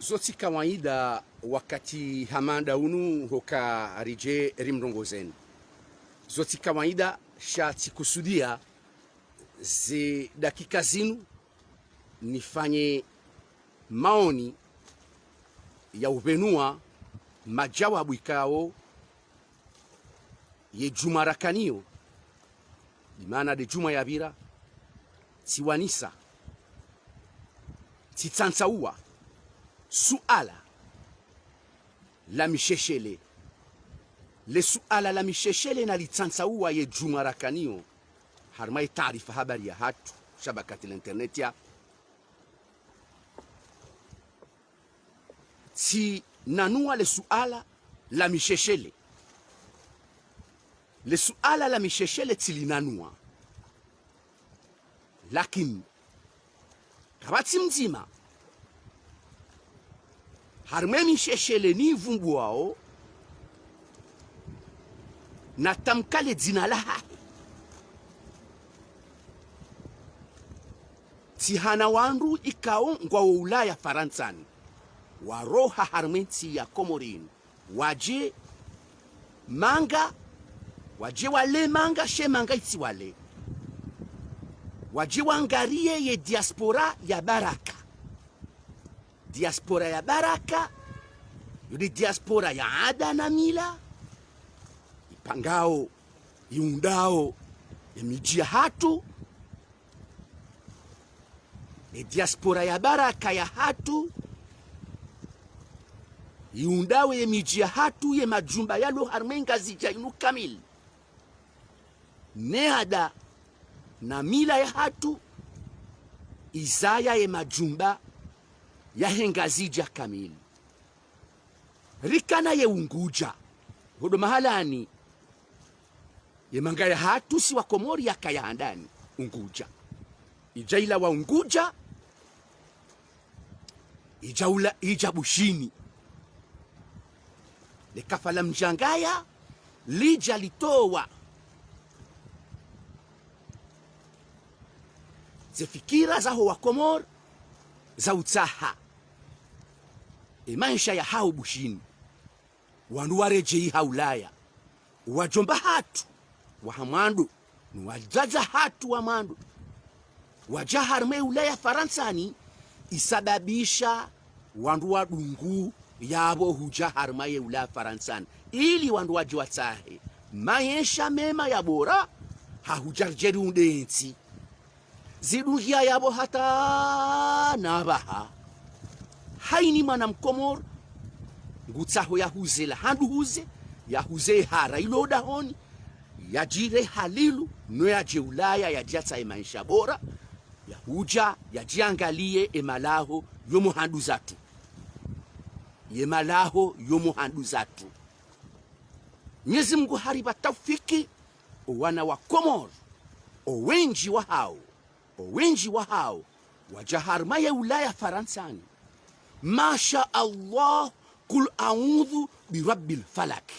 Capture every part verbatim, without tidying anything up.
Zo tsi kawaida wakati hama nda unu hoka ridje rimrongozeni. Zo tsi kawaida sha tsikusudia ze dakika zinu nifanye maoni ya upvenua majawabu ikao ye djumwa rakanayo, bimaana nde djumwa yapvira, tsiwanisa, tsitsantsaua suala la misheshele. Le suala la misheshele nalitsantsauwa ye djumwa rakanayo harumwa ye taarifa habari yahatru, shabakati la internet ya. Tsinanua le suala la misheshele. Le suala la misheshele tsilinanua. Lakini kapvatsi mdzima harumwa ye misheshele nivumbuao natamka le dzina lahahe. Tsihana wandru ikao ngwao Ulaya Farantsani, waroha harumwa ye ntsi ya Komori inu, wadje manga, wadje wale manga, she manga itsi wale. Wadje wangariye ye diaspora ya baraka. Diaspora ya baraka, yo nde diaspora ya ada na mila, ipangao, iundao ye midji yahatru. Ye diaspora ya baraka yahatru, iundao ye midji yahatru, ye majumba yalo harumwa ye Ngazidja inu kamili. Ne ada na mila yahatru, izaya ye majumba yahe Ngazidja kamili. Rikana ye Ungudja, hodo mahalani ye manga yahatru si wa Komori yakaya handani, Ungudja. Idja ilawa Ungudja, idja ula, idja Bushini. Le kafa la Mdjangaya lidja litowa ze fikira zaho wa Komori za utsaha ye maesha yahao Bushini. Wandru waredjeyi ha Ulaya. Wadjomba hatru wa ha mwando, no wadzadze hatru wa mwando, wadja harumwa ye Ulaya Farantsani, isababisha wandru wadungu yapvo hudja harumwa ye Ulaya Farantsani, ili wandru wadje watsahe maesha mema ya bora, ha hudja ridje riunde ntsi. Zidungia yapvo hata na pvaha. Haini mwana Mkomori ngutsaho yahuze la handru huze, yahuze hara ilo dahoni, yadjire halilu, no yadje Ulaya, yadje yatsahe maesha bora, yahudja, yadje yangaliye ye malaho yo mwa handru zatru. Ye malaho yo mwa handru zatru. Mnyezi Mngu haripva taufiki, o wana wa Komori, o wendji wahao, o wendji wahao, wadja harumwa ye Ulaya Farantsani. Masha Allah, kul audhu bi rabbil falak.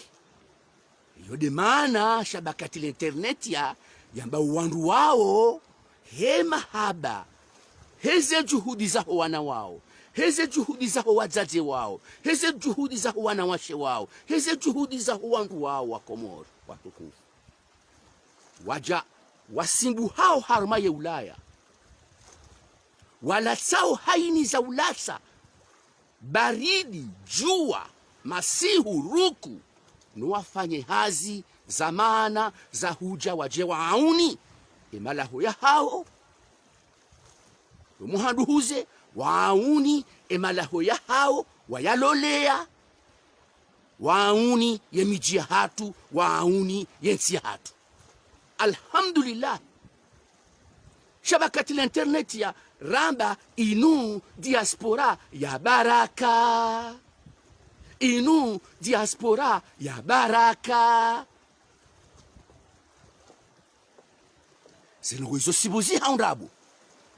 Iyo nde maana shabakati la internet ya, yamba wandru wao, he mahaba, he ze juhudi zaho wana wao, he ze juhudi zaho wadzadze wao, he ze juhudi zaho wanawashe wao, he ze juhudi zaho wandru wao wa Komori watukufu. Wadja wasimbuhao harumwa ye Ulaya, walatsao haini za ulasa, baridi, djuwa, masihu, ruku, no wafanye hazi za maana za hudja wadje waauni ye malaho yahao yo mwa handru huze, waauni ye malaho yahao wayaloleya, waauni ye midji yahatru, waauni ye ntsi yahatru. Alhamdulillah. Shabakati la internet ya ramba inu diaspora ya baraka. Inu diaspora ya baraka. Ze ndrongoo izo sibuzi ha undrabo.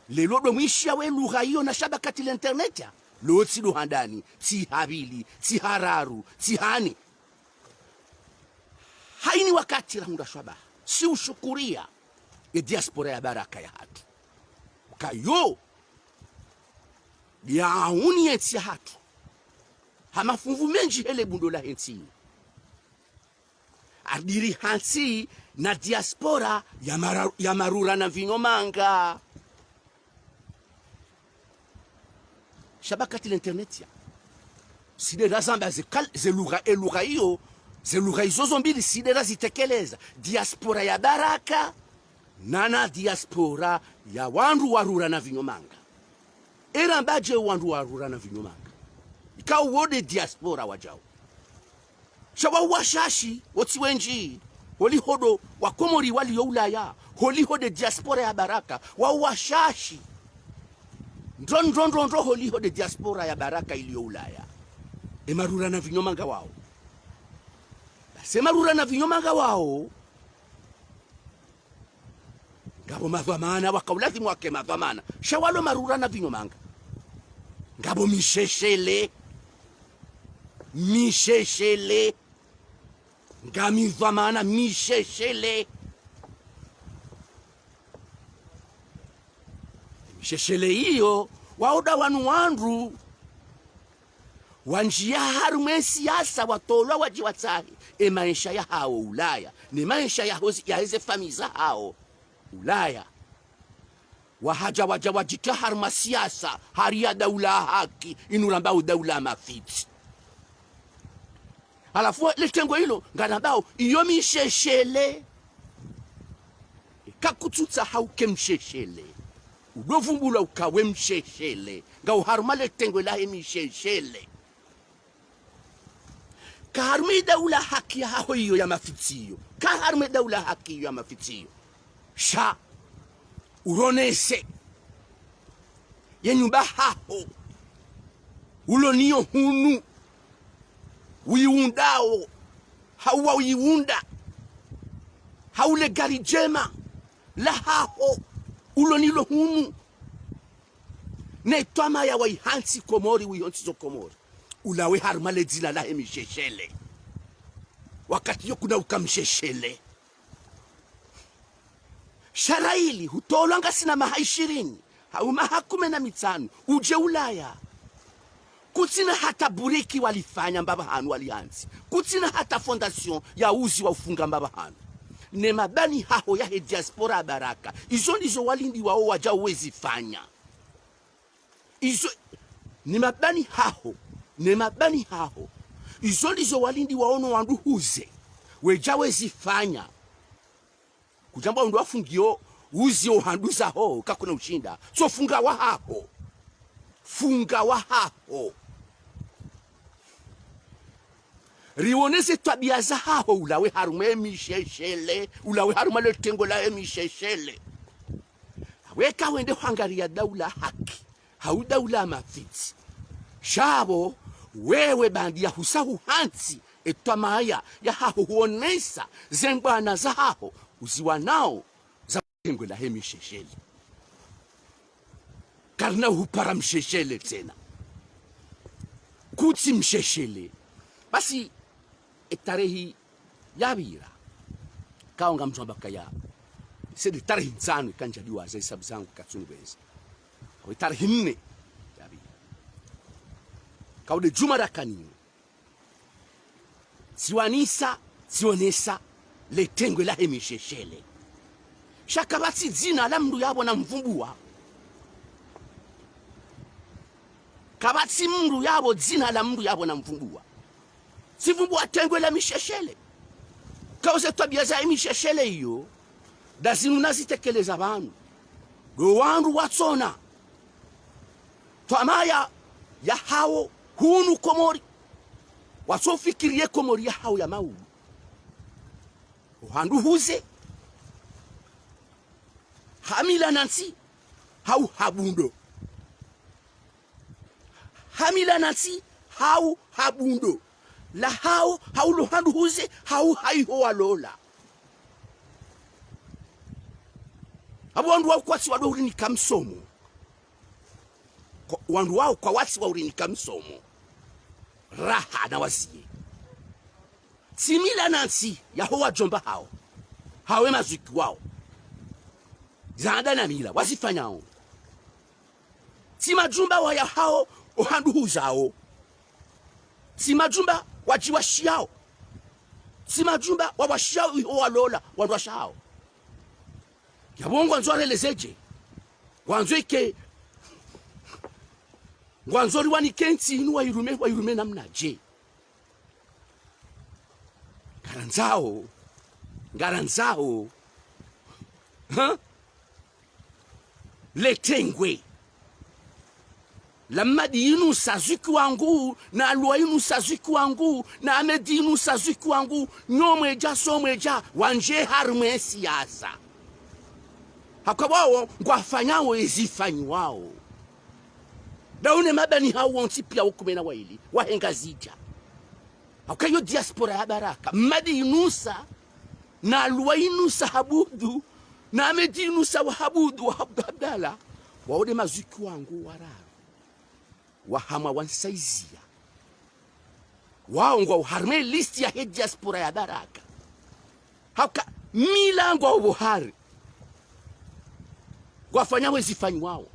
Leo ndo mwishiya we lugha iyo na shabakati la internet ya. Leo tsi ndo handani, tsi ha pvili, tsi ha raru, tsi ha nne. Haini wakati rahundra shabaha, si ushukuriya ye diaspora ya baraka yahatru. Uka yo, ndiyo yauni ye ntsi yahatru. ha mafunvu mendji he le bundo lahe ntsi. Aridiri hantsi na diaspora ya mara-, ya marura na mvinyo manga. Sha ba wakati l'internet ya. Si nde razamba ze kal-, ze lugha, e lugha iyo, ze lugha izo zo mbili si nde razitekeleza. Diaspora ya baraka, nana diaspora ya wandru warura na mvinyo manga. Eramba dje wandru warura na mvinyo manga? Ikao wo nde diaspora wadjao. Sha wao washashi, wo tsi wendji, holiho ndo wa Komori walio Ulaya, holiho nde diaspora ya baraka, wao washashi. Ndro, ndro, ndro, ndro, holiho nde diaspora ya baraka ilio Ulaya. E marura na mvinyo manga wao. Basi e marura na mvinyo manga wao. Ngapvo madhwamana, waka ulazimu wake madhwamana. Sha walo marura na mvinyo manga. Ngapvo misheshele. Misheshele. Nga midhwamana, misheshele. Misheshele iyo, wao nda wanu wandru. Wandjiya harumwa e siasa, watolwa wadje watsahe e maesha yahao Ulaya, ne maesha yaho zi-, yaheze famiyi zahao Ulaya. Wahadja wadja wadjitia harumwa siasa, hari ya daula ya haki, inu rambao daula ya mafitsi. Halafu le tengwe ilo, ngarambao, iyo misheshele. Eka kutsutsaha uke msheshele, udovumbulwa uka we msheshele, ngao harumwa le tengwe lahe misheshele. Ka harumwa e daula ya haki yahaho iyo ya mafitsi iyo. Ka harumwa e daula ya haki iyo ya mafitsi iyo. Sha, uronese ye nyumba haho ulo nayo hunu, uyiundao, hau wauyiunda, hau le gari djema lahaho ulo nalo hunu. Ne twamaya waihantsi Komori, uihontsi zo Komori. Ulawe harumwa le dzina lahe misheshele. Wakati yo kuna uka msheshele. Sha raili, hutolwa ngasina maha ishirini, hau maha kume na mitsanu, udje Ulaya. Kutsina hata buriki walifanya mbapvi hanu walihantsi. Kutsina hata fondation ya uzi wa ufunga mbapvi hanu. Ne mabani haho yahe diaspora ya baraka. Izo ndizo walindiwao wadjao wezifanya. Izo, ne mabani haho, ne mabani haho. Izo ndizo walindiwao no wandru huze, wedja wezifanya. Kudjamba wandru wafungiyo uzi o handru zaho, kakuna ushinda. Tso funga wahaho. Funga wahaho. Riwonese twabiya zahaho, ulawe harumwa e misheshele, ulawe harumwa le tengwe lahe misheshele. Weka wende hwangariya daula ya haki, hau daula ya mafitsi. Sha pvo, wewe bandi ya husa huhantsi, e twamaya yahaho huonesa, ze mbwana zahaho, uziwanao, za tengwe lahe misheshele. Karina hupara msheshele tsena. Kutsi msheshele. Basi, e tarehi yapvira. Kao ngamdjo amba kaya. Sedi tarehi ntsanu ikandja diwaza hisabu zangu katsunu beza. Awe tarehi nne yapvira. Kao nde djumwa rakaniyo. Tsiwanisa, tsionesa, le tengwe lahe misheshele. Sha kapvatsi dzina la mndru yapvo namvumbuwa. Kapvatsi mndru yapvo dzina la mndru yapvo namvumbuwa. Tsivumbuwa tengwe la misheshele. Kao ze twabiya za misheshele iyo, nda zinu nazitekeleza pvanu. Ndo wandru watsona twamaya yahawo hunu Komori. Watsofikiri ye Komori yahawo ya maudu. Ohandru huze, ha mila na ntsi, hau ha bundo. Ha mila na ntsi, hau ha bundo. Lahawo, hau lo handru huze, hau haiho walola. Apvo wandru wawo kwatsi wado urinika msomo. Kwa, wandru wawo kwatsi wa urinika msomo. Raha na waziye. Tsi mila na ntsi yaho wadjomba hawo. Hawe mazuki wawo. Zaada na mila, wazifanyao. Tsi majumba wa yahawo, ohandru huzawo. Tsi majumba wadjiwashiyao. Tsi majumba wawashiyao iho walola wandru washahao. Yapvo ngwandzo warelezeje? Ngwandzo ike, ngwandzo riwanike ntsi inu wayirume, wayirume namnaje? Ngarandzao, ngarandzao. Ha? Letengwe la Mmadi Yunusa zuki wangu, na Alua Yunusa zuki wangu, na Ahmed Yunusa zuki wangu, nyo mwedja so mwedja, wandje harumwa ye siasa. Haka wawo ngwafanyao ezifanyiwao. Ndawo ne mabani hawo wontsi piya wo kume na wayili, wahe Ngazidja. Haka yo diaspora ya baraka. Mmadi Yunusa, na Alua Yunusa Habudu, na Ahmed Yunusa wa Habudu, wa Habudu Abdallah, wawo nde mazuki wangu wararu. Wahamwa wansaiziya. Wawo ngwawo harumwa ye liste yahe diaspora ya baraka. Haka mila ngwawo pvo hari. Ngwafanyao ezifanyiwao.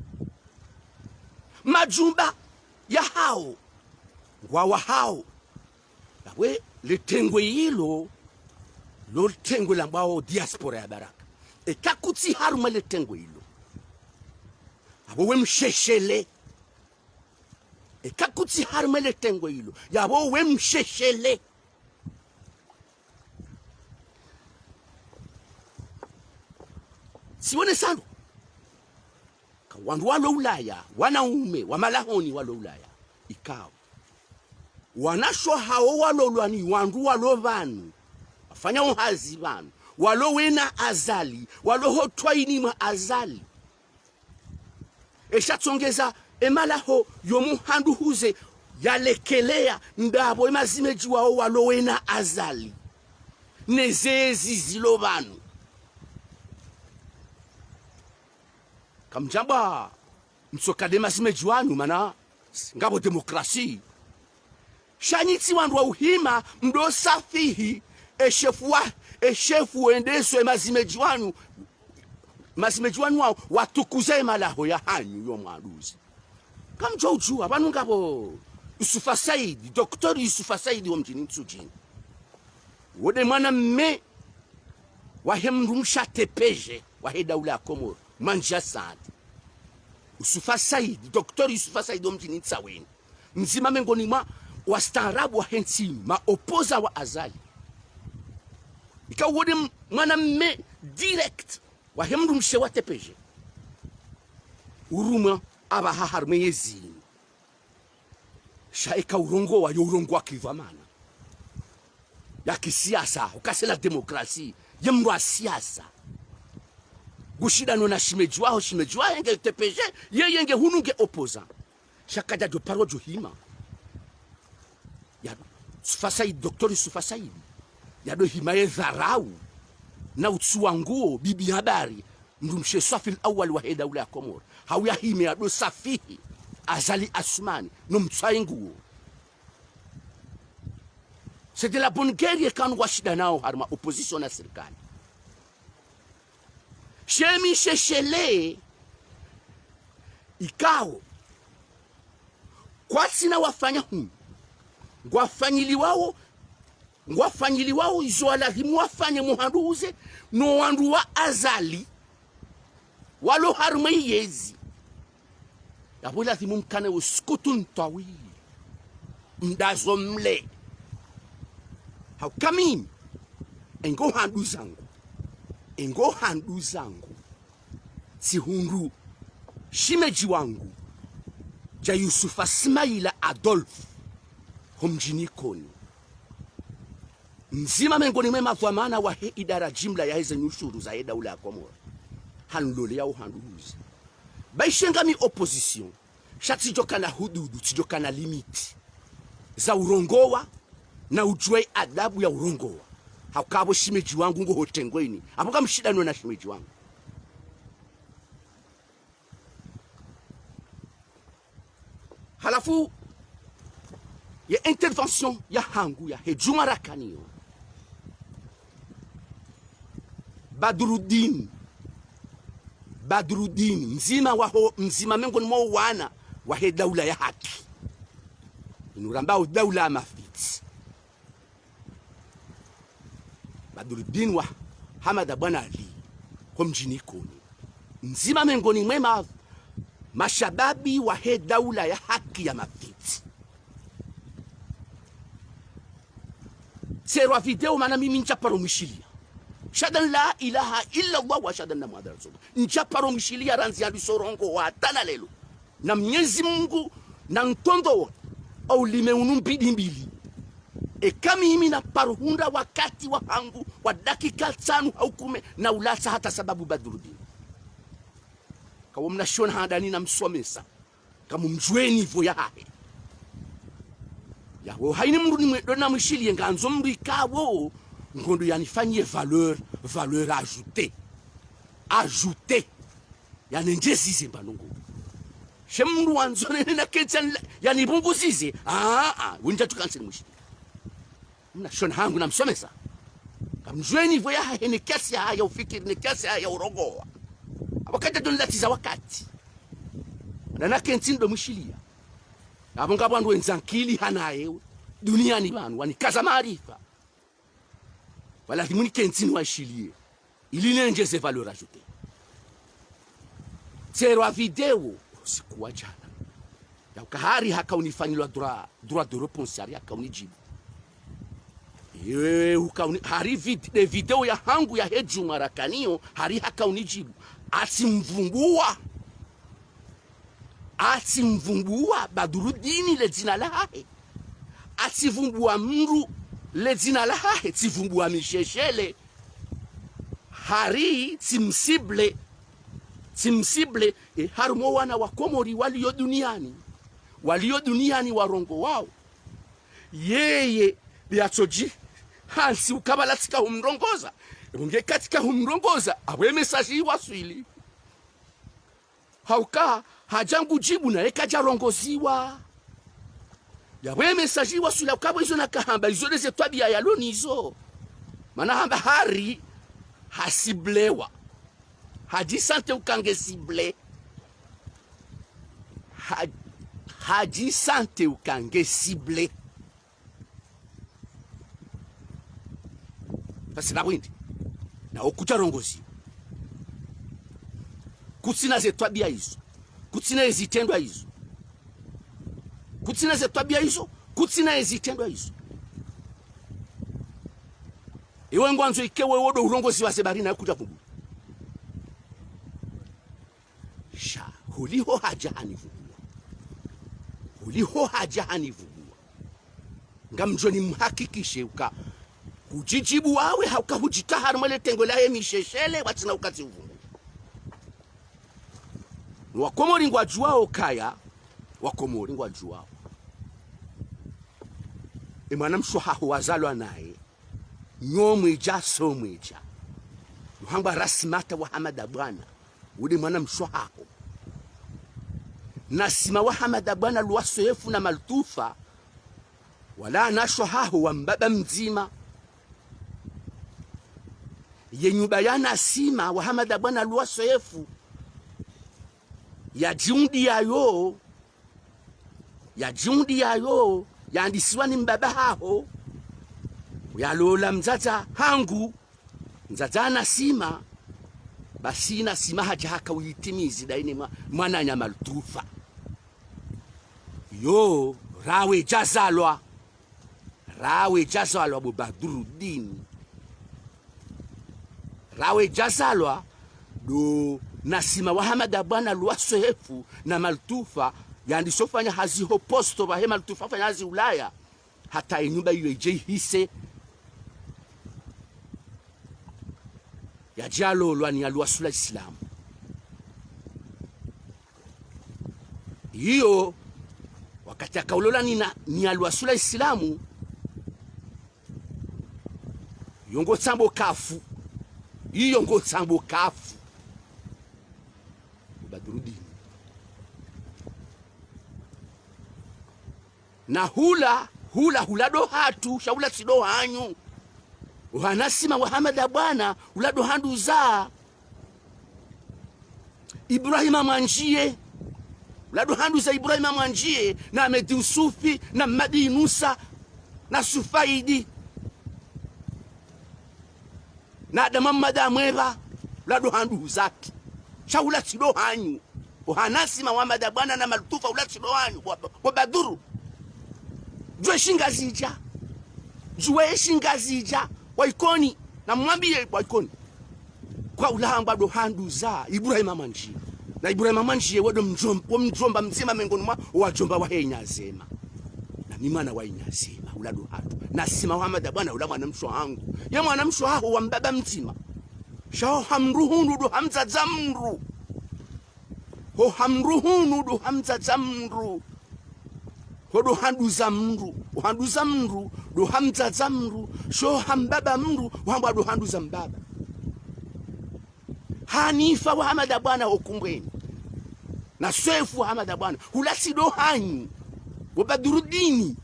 Majumba yahawo. Ngwawahao. Yapvo letengwe lilo, lo letengwe lambwao diaspora ya baraka. Eka kutsi harumwa letengwe lilo, yapvo we msheshele. Eka kutsi harumwa letengwe lilo, yapvo we msheshele. Tsiwone sanu. Ka wandru walo Ulaya, wanaume wa malahoni walo Ulaya, ikao wanashe wahawo walolwa ni wandru walo pvanu, wafanyao hazi pvanu, walo wena Azali, walo ho twaini mwa Azali. Esha tsongeza emalaho yo muhandu huze yalekeleya ndapvo emazimedji wawo walo wena Azali. Neze ezi zilo pvanu. Kamdjamba mtsoka nde mazimedji wanyu, mana ngapvo demokrasi. Sha nyi tsi wandru wa uhima mdo safihi eshefu wa, eshefu wendeso emazimedji wanyu, mazimedji wanyu wawo watukuza emalaho yahanyu yo mwaduzi. Kamdjo udjuwa, pvanu ngapvo Yusufa Saidi, Docteur Yusufa Saidi wo mdjini Ntsudjini. Wo nde mwana mme wahe mdrumshe wa T P G, wahe daula ya Komoro, Mandjia Saadi. Yusufa Saidi, Docteur Yusufa Saidi wo mdjini Ntsaweni. Mdzima mengoni mwa wastaarabu wahe ntsi, ma opposant wa Azali. Ikao wo nde m-, mwana mme direct wahe mdrumshe wa T P G. Urumwa apvaha harumwa yezi. Sha eka urongowa yo urongowa kidhwamana ya kisiasa, ukase la demokrasi, ye mndru wa siasa. Ngushindano na shimedji waho, shimedji wahe nge T P G, yeye nge hunu nge opposant. Sha kadjadjo paro djo hima. Ya Yusufa Saidi, Docteur Yusufa Saidi. Yado hima ye dharau na utsuwa nguo bibi habari, mdrumshe Swafi al-Awwal wahe daula ya Komoro. Hau yahime yado safihi Azali Assoumani no mtswayi nguo. C'est de la bonne guerre yeka ngwashindanao harumwa opposition na sirikali. Shemi sheshele ikao kwatsina wafanya hunu. Ngwafanyiliwao, ngwafanyiliwao izo walazimu wafanye muhanduze no wandru wa Azali walo harumwa yezi. Yapvo lazimu mkane wo sukutun tawil. Mdazo mle. Hauka mimi, engo handuzangu. Engo handuzangu. Tsihundru shimedji wangu dja Yusufa Smaila Adolphe ho mdjini Ikoni. Mdzima mengoni mwe madhwamana wahe idara jimla yaheze nyushuru zahe daula ya Komoro. Hanloleya uhanduzi. Baishe ngami opposition. Sha tsidjokana hududu, tsidjokana limite za urongowa, na udjuwa adabu ya urongowa. Hauka apvo shimedji wangu ngo hotengweni. Apvo ngamshindanao na shimedji wangu. Halafu, ye intervention yahangu yahe djumwa rakaniyo. Badruddin. Badruddin, mdzima waho, mdzima mengoni mwa wana wahe daula ya haki. Nurambao daula ya mafitsi. Badrudini wa Hamada Bwana Ali, ho mdjini Ikoni. Mdzima mengoni mwe ma-, mashababi wahe daula ya haki ya mafitsi. Tserwa video mana mimi ntsaparo mwishiliya. Ashhadu an la ilaha illa Allah wa ashhadu anna Muhammadan rasulullah. Ntsaparo mwishiliya randzi ya lisorongowa hata na leo. Na Mnyezi Mungu, na ntrondro wo, au lime unu mbili mbili. Eka mimi naparo hundra wakati wahangu, wa dakika ntsanu hau kume, na ulatsa hata sababu Badrudini. Kawo mna shona handani na msomesa. Kamumdjuwe niveau yahahe. Yawo haina mndru nimwendo namwishiliye ngandzo mndru ikao ngondo yanifanyiye valeur, valeur ajoutée. Ajoutée. Yanendjezize mbandrongo. She mndru wandzo nene nakentsi yani, yanipvunguzize. Ah, ah, wendja tukantsi nimwishiliye. Mna shona hangu na msomesa. Kamdjuwe niveau yahahe ne kiasi yahahe ya ufikiri, ne kiasi yahahe ya urongowa. Wakati adonilatiza wakati. Na nakentsi ndo mwishiliya. Apvo ngapvo wandru wendza nkili hanaye. Duniani pvanu, wanikaza maarifa. Walazimu nikentsi niwashiliye. Ili nendjeze valeur ajoutée. Tserwa video, usiku wa djana. Ya uka hari haka unifanyilwa droit, droit de réponse, hari haka unidjibu. Ewe, uka uni-, hari vid-, de video yahangu yahe djumwa rakaniyo, hari haka unidjibu. Atsimvumbuwa. Atsimvumbuwa Badrudini le dzina lahahe. Atsivumbuwa mndru le dzina lahahe, tsivumbuwa misheshele. Hari tsimsible, tsimsible, e, harumwa wana wa Komori waliyo duniani. Waliyo duniani warongowao. Yeye, yatsodji, hantsi ukabala tsika humrongoza. Epvo nge katsika humrongoza, apvo e message iwaswili. Hauka, hadja ngudjibu naye kadjarongoziwa. Yapvo e message iwaswili hauka pvo izo nakahamba, izo ndeze twabiya yalo nizo. Mana hamba hari, hasiblewa. Hadjisante uka nge sible. Ha-, hadjisante uka nge sible. Pasi na windi. Na okudjarongozi. Kutsina ze twabiya izo. Kutsina ezitrendwa izo. Kutsina ze twabiya izo. Kutsina ezitrendwa izo. Iwe ngwandzo ike wewe ndo urongozi wa ze bari na kudja vubu. Sha, holiho hadja hanivumbuwa. Holiho hadja hanivumbuwa. Ngamdjo nimhakikishe uka hudjidjibu wawe, hauka hudjitahari mwele tengwe lahe misheshele, watsina uka tsivumbuwa. Wakomori ngwadjuwao kaya, Wakomori ngwadjuwao. E mwana mshe haho wazalwa naye. Nyo mwedja, so mwedja. Uhangwa Rasimata wa Hamada Bwana. Ude mwana mshe haho. Nasima wa Hamada Bwana Luwaso Yefu na Maltufa. Wala nashe haho wa mbaba mdzima. Ye nyumba ya Nasima wa Hamada Bwana Luwaso Yefu. Yadjiundiya yo. Yadjiundiya yo, yandisiwa ni mbaba haho, yalola mdzadze hangu, mdzadze Nasima, basi Nasima hadja haka uyitimizi daine mwa-, mwananya Maltufa. Yo, rawe djazalwa. Rawe djazalwa bo Badrudini. Rawe djazalwa ndo Nasima wa Hamada Bwana Luwaso Yefu na Maltufa, yandisofanya hazi ho posto, pvahe Maltufa fanya hazi Ulaya. Hata e nyumba iyo idje ihise. Yadja lolwa ni ya Luwaso la Islamu. Iyo, wakati akaulolwa ni na, ni ya Luwaso la Islamu, iyo ngo tsambo kafu. Iyo ngo tsambo kafu. Badrudini. Na hula, hula, hula ndo hatru, sha hula tsi ndo hanyu. Oha Nasima wa Hamada Bwana, hula ndo handuza. Ibrahima Mwandjiye. Ula ndo handuza Ibrahima Mwandziye, na Ahmed Yusufi, na Mmadi Inusa, na Sufaidi, na Adama Mmadi Mweba, ula ndo handuza tu. Sha ula tsi ndo hanyu. Oha Nasima wa Ahmada Bwana na Malutufa, ula tsi ndo hanyu, wa, wa Baduru. Djuwe Shingazidja. Djuwe Shingazidja. Wa Ikoni. Na mwambiye wa Ikoni. Kwa ula hambwa ndo handuza Ibrahima Mwandziye. Na Ibrahima Mwandziye we ndo mdjom-, we mdjomba mdzima mengoni mwa wadjomba wahe Inyazema. Na mi mwana wa Inyazema, ula ndo handu. Nasima wa Ahmada Bwana, ula mwanamshe wahangu. Ye mwanamshe waho wa mbaba mdzima. Sha oha mdru hunu ndo hamdzadza mdru. Oha mdru hunu ndo hamdzadza mdru. Ho ndo handuza mdru. Oha handuza mdru, ndo hamdzadza mdru. Sha oha mbaba mdru, wambwa ndo handuza mbaba. Hanifa wa Ahmada Bwana ho Kumbweni. Na Swefu wa Ahmada Bwana. Hula tsi ndo hanyu. Wa Badurudini.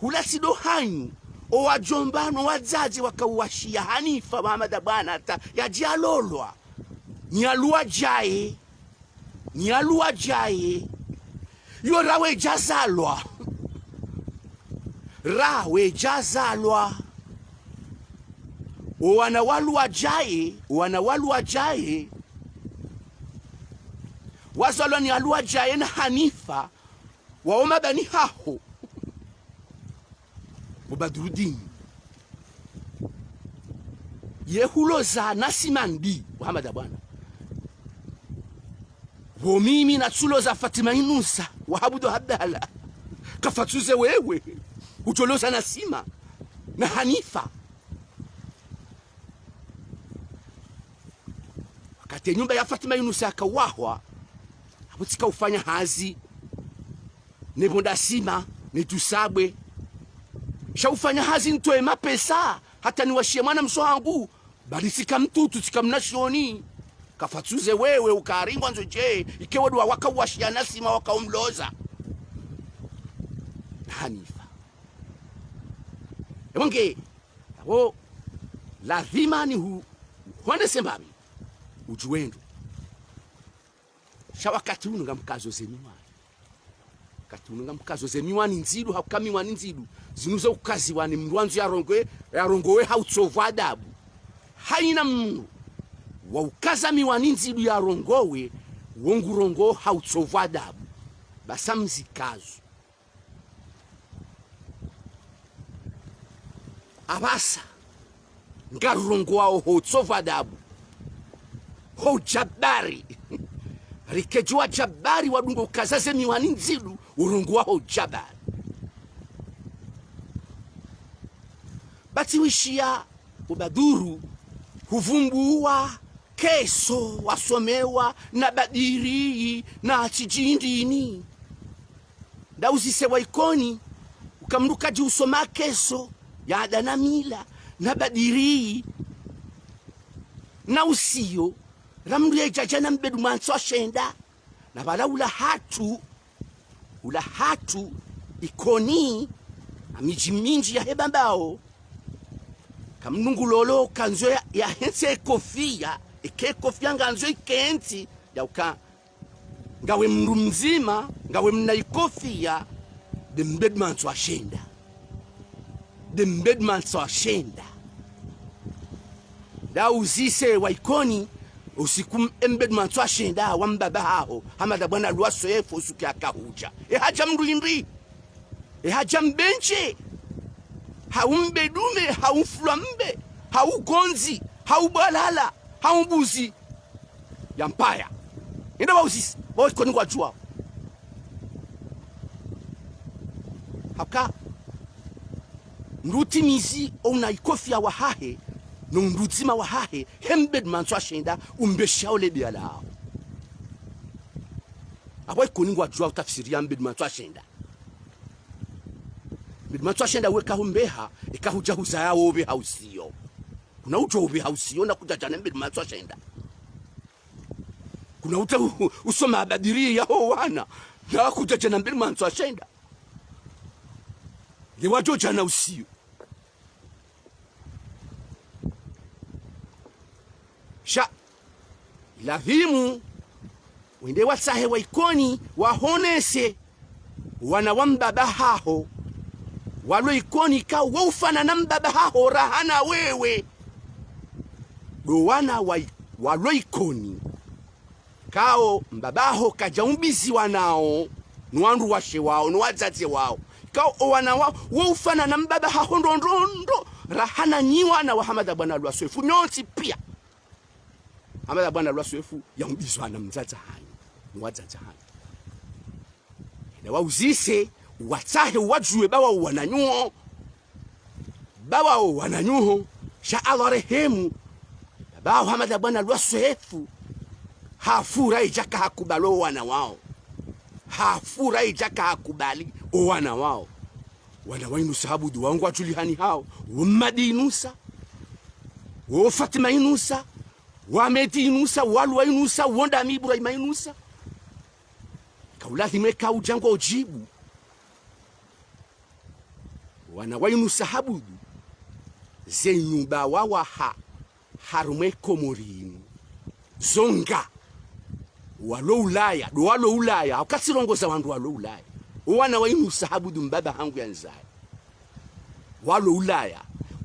Hula tsi ndo hanyu. Owadjomba no wadzadze wakauwashiya Hanifa wa Ahmada Bwana hata yadja lolwa. Ni aluwa djaye. Ni aluwa djaye. Yo ra wedja zalwa. Ra wedja zalwa. Owana waluwa djaye, owana waluwa djaye. Wazalwa ni aluwa djaye na Hanifa, wao mabani haho. Bo Badurudini. Ye huloza Nasima ndi, wa Ahmada Bwana. Wo mimi natsuloza Fatima Inusa, wa Abudu Abdala. Kafatsuze wewe, udjoloza Nasima, na Hanifa. Wakati nyumba ya Fatima Inusa yakawahwa, apvo tsika ufanya hazi, ne bo Ndasima, ne Tusabwe. Sha ufanya hazi ntowe mapesa, hata niwashiye mwanamshe wahangu, bali tsika mtutu, tsika mnashioni. Kafatsuze wewe, ukaringwa ndzo dje, ike wo ndo wakauwashiya Nasima wakaumloza. Na Hanifa. Ebo nge, apvo, lazima ni hu-, huhonese mbapvi, udjuwe ndro. Sha wakati unu ngamkazo ze miwani. Wakati unu ngamkazo ze miwani ndzidu, hauka miwani ndzidu. Zinu zo ukaziwa ni mdru wandzo yarongowe, yarongowe ha utsovu adabu. Haina mdru wa ukaza miwani ndzidu yarongowe, wo ngurongowo ha utsovu adabu. Basi mzikazo. Apvasa, ngarurongowao ho utsovu adabu. Ho ujabari. Rike djuwa jabari wadungo ukaza ze miwani ndzidu, urongowa ho ujabari. Bati wishiya, bo Baduru, huvumbuwa, keso, wasomewa, na Badiri, na Tsidjindini. Ndauzise wa Ikoni, uka mdru kadji usoma keso, ya ada na mila, na Badiri, na usiyo, ra mdru yedjadja na mbedu mantso ashenda, na pvala ula hatru, ula hatru, Ikoni, na midji mindji yahe Bambao, ka mdru ngulolo, kandzo ya, yahentse kofiya, eke kofiya ngandzo ikentsi, ya uka, ngawe mdru mdzima, ngawe mna ikofiya, nde mbedu mantso ashenda. Nde mbedu mantso ashenda. Ndauzise wa Ikoni, usiku m-, e mbedu mantso ashenda, wa mbaba haho, Hamada Bwana Lwa Swefu, usiku yakahudja. E hadja mdru indri? E hadja mbendje? Hau mbedume, hau mfulwa mbe, hau gondzi, hau bwalala, hau mbuzi ya mpaya. Enda wauzise, wa Ikoni ngwadjuwao. Hauka, mdru utimizi ouna ikofiya wahahe, no mdru udzima wahahe, he mbedu mantso ashenda, umbesha ole biyalao. Apvo Ikoni ngwadjuwao tafsiri ya mbedu mantso ashenda. Mbedu mantso ashenda weka humbeha, eka hudja huzaya wobe ha usiyo. Kuna udjo ube ha usiyo na kudjadja na mbedu mantso ashenda. Kuna uta u-, usoma Badiri yaho wana, na kudjadja na mbedu mantso ashenda. Nge wadjo dja na usiyo. Sha, ilazimu, Wende watsahe wa Ikoni, wahonese wana wa mbaba haho. Walo Ikoni kao wo ufanana mbaba haho rahana wewe. Ndo wana wa I-, walo Ikoni. Kao mbaba haho kadja umbiziwa nao, no wandru washe wao, no wadzadze wao. Kao o wana wao, wo ufanana mbaba haho ndo, ndo, ndo. Rahana nyi wana wa Hamada Bwana Lwaswefu, nyontsi pia. Hamada Bwana Lwaswefu, ya umbizwa na mdzadze hanyu, no wadzadze hanyu. Na wauzise, watsahe, wadjuwe ba wao wananyuho. Ba wao wananyuho, sha Allah warehemu. Baba haho Hamada Bwana Lwaswefu, hafura idjaka hakubali o wana wao. Hafura idjaka hakubali o wana wao. Wana wa Inusa Habudu wao ngwadjulihani hao. Wo Mmadi Inusa. Wo Fatima Inusa. Wo Ahmedi Inusa. Wo Alwa Inusa. Wo Ndami Ibrahima Inusa. Kaulazimu eka udja ngo djibu. Wana wa Inusa Habudu, ze nyumba wawaha harumwa e Komori inu, zo nga walo Ulaya, ndo walo Ulaya, hauka tsirongoza wandru walo Ulaya. O wana wa Inusa Habudu mbaba hangu ya nizaya. Walo Ulaya.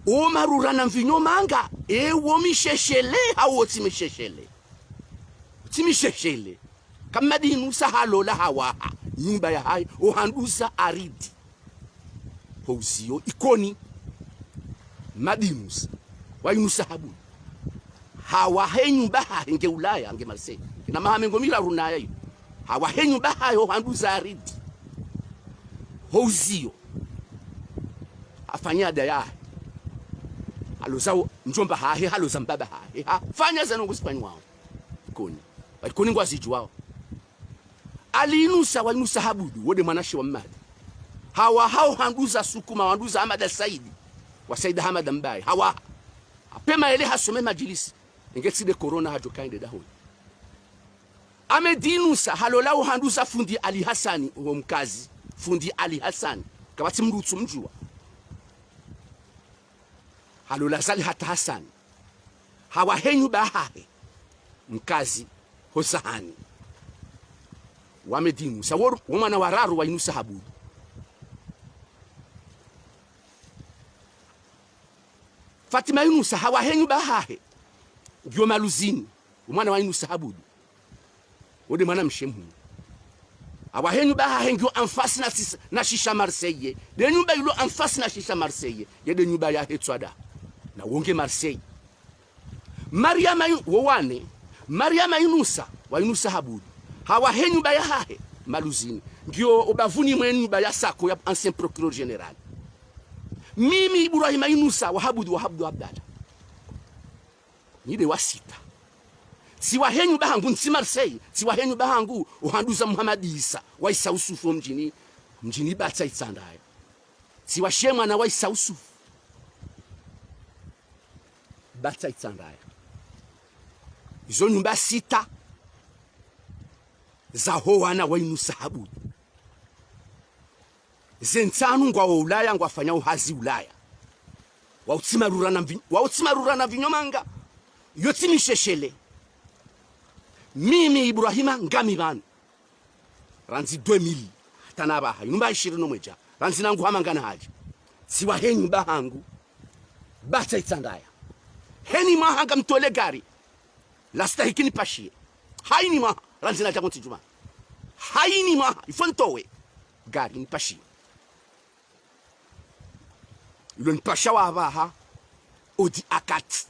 O marura na mvinyo manga, e wo misheshele, hau wo tsi misheshele. Tsi misheshele. Ka Mmadi Inusa halola hawaha nyumba yahahe, ohanduza aridhi. Ho uziyo Ikoni. Mmadi Inusa. Wa Inusa Habudu. Hawaha e nyumba yahahe nge Ulaya, nge Marseille. Ina maha mengo miraru na ya iyo. Hawaha e nyumba yahahe ohanduza aridhi. Ho uziyo. Hafanya ada yahe. Haloza o mdjomba hahe, haloza mbaba hahe. Hafanya ze ndrongoo zifanywa wao. Ikoni. Ba Ikoni ngwazidjuwao. Ali Inusa wa Inusa Habudu, wo nde mwanamshe wa Mmadi. Hawaha ohanduza Sukuma, ohanduza Hamada Saidi, wa Saida Hamada Mbaye. Hawaha. Hapvema yele hasome madjilisi. Nge tsi nde corona hadjo kaende dahoni. Ahmedi Inusa, halola ohanduza fundi Ali Hasani, wo mkazi. Fundi Ali Hasani. Kapvatsi mdru utsu mdjuwa. Halola Zali hata Hasani. Hawaha e nyumba yahahe. Mkazi. Ho Sahani. Wa Ahmedi Inusa. Wo, wo mwana wa raru wa Inusa Habudu. Fatima Inusa. Hawaha e nyumba yahahe. Ngiyo Maluzini. Wo mwana wa Inusa Habudu. Wo nde mwanamshe muhuu. Hawaha e nyumba yahahe ngiyo en face na sisa, na shisha Marseille. Nde nyumba ilo en face na shisha Marseille. Ye nde nyumba yahe Tswada. Na wo nge Marseille. Mariama Inu-, wo wane. Mariama Inusa, wa Inusa Habudu. Hawaha e nyumba yahahe, Maluzini. Ngiyo obavuni mwe nyumba ya Sako ya ancien procureur général. Mimi Ibrahima Inusa, wa Habudu, wa Habudu Abdallah. Ni nde wa sita. Tsiwaha e nyumba yahangu, ntsi Marseille, tsiwaha e nyumba yahangu, ohanduza Muhammad Isa, wa Isa Usufu mdjini, mdjini Batsa Itsandraya. Tsiwashe mwana wa Isa Usufu. Batsa Itsandraya. Izo nyumba sita zaho wana wa Inusa Habudu. Ze ntsanu ngwawo Ulaya, ngwafanyao hazi Ulaya. Wa utsi marura na mvi-, wa utsi marura na mvinyo manga. Yo tsi misheshele. Mimi Ibrahima ngami pvanu. Randzi deux mille. Hata na pvaha. Inu mba ishirini no mwedja. Randzi nangu hama ngana hadja. Tsiwaha e nyumba yahangu. Batsa Itsandraya. Heni mwaha ngamtole gari. Lastahiki nipashiye. Hayini mwaha. Randzi nadja kontsi djumwa. Hayini mwaha. Ifo ntowe gari nipashiye. Ilo nipasha wa apvaha, Audi A quatre.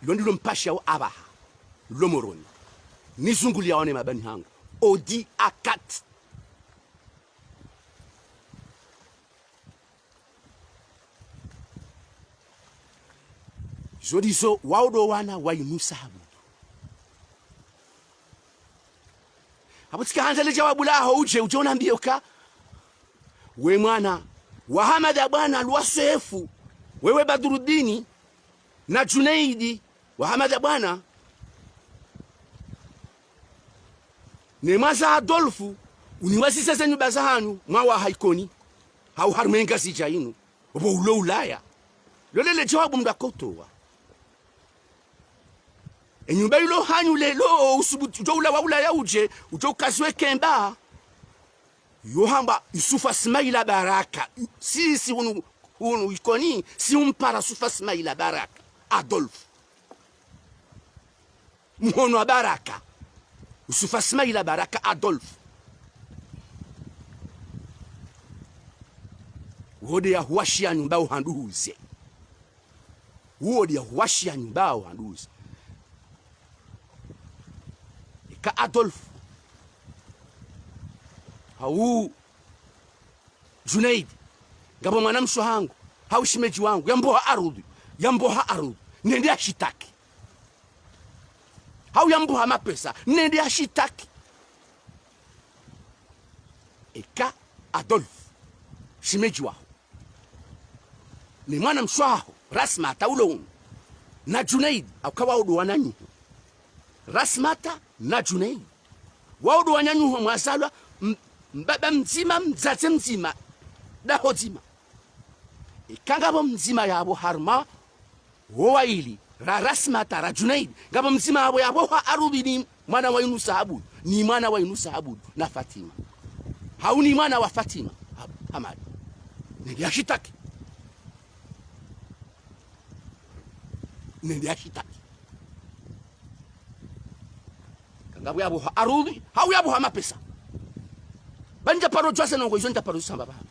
Ilo ndilo nipasha wa apvaha, lo Moroni. Nizunguliya wane mabani hangu. Audi A quatre. Zo ndizo wao ndo wana wa Inusa Habudu. Apvo tsika handza le djawabu laho udje, udje unambiye uka. We mwana wa Hamada Bwana Lwaswefu, wewe Badrudini, na Junaidi, wa Hamada Bwana, ne mwaza Adolfu, uniwazise ze nyumba zahanyu, mwawaha Ikoni, hau harumwa e Ngazidja inu, opvo ulo Ulaya. Lolele djawabu mdru akotowa. Enyumba ilo hanyu lelo, usubuti, udjo ula wa ulaya udje, udjo ukazwe kemba. Yo hamba Yusufa Smaila Baraka. Sisi hunu, hunu Ikoni, si umpara Yusufa Smaila Baraka. Adolf. Mhono wa Baraka. Yusufa Smaila Baraka Adolf. Wo nde ya huwashiya nyumba uhanduze. Wo nde ya huwashiya nyumba uhanduze. Eka Adolf. Hau Junaid, ngapvo mwanamshe hangu, hau shemedji wangu, yamboha arudhi, yamboha arudhi, nende yashitaki. Hau yamboha mapesa, nende yashitaki. Eka Adolf, shemedji waho, ne mwanamshe waho, Rasmata ulo hunu, na Junaid, hauka wao ndo wananyaho. Rasmata na Junaid. Wao ndo wananyaho mwazalwa, m-, mbaba mdzima, mdzadze mdzima, daho dzima. Eka ngapvo mdzima yapvo harumwa wo waili, ra Rasmata, ra Junaid, ngapvo mdzima yapvo yapvoha arudhi ni mwana wa Yunusa Abudu, ni mwana wa Yunusa Abudu, na Fatima. Hau ni mwana wa Fatima, ha-, Hamadi. Nende yashitaki. Nende yashitaki. Kangapvo yapvoha arudhi, hau yapvoha mapesa. Ba ndja paro djuwa ze ndrongoo izo, ndja paro zisamba pvanu.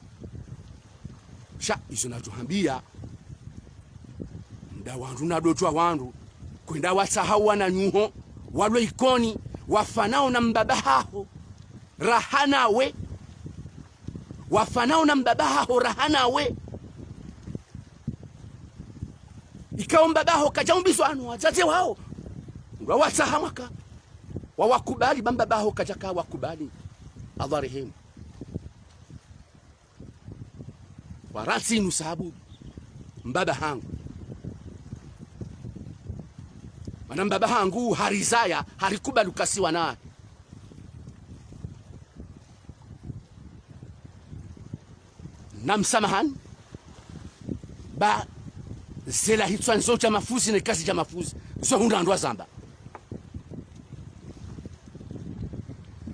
Sha izo nadjo hambiya, nda wandru na dodjwa wandru, kwenda watsaha wananyaho, walo Ikoni, wafanao na mbaba haho, raha nawe. Wafanao na mbaba haho raha nawe. Ikao mbaba haho kadja umbizwa ano wadzadze wao, ngwa watsaha mwaka. Wawakubali, ba mbaba haho kadjaka wakubali. Allah rehemu. Waratsi Yunusa Abudu, mbaba hangu. Mana mbaba hangu harizaya, harikubali ukasiwa naye. Na msamahani, ba zela hitswa nzo dja mafuzi ne kazi dja mafuzi, zo hundra ndrwa zamba.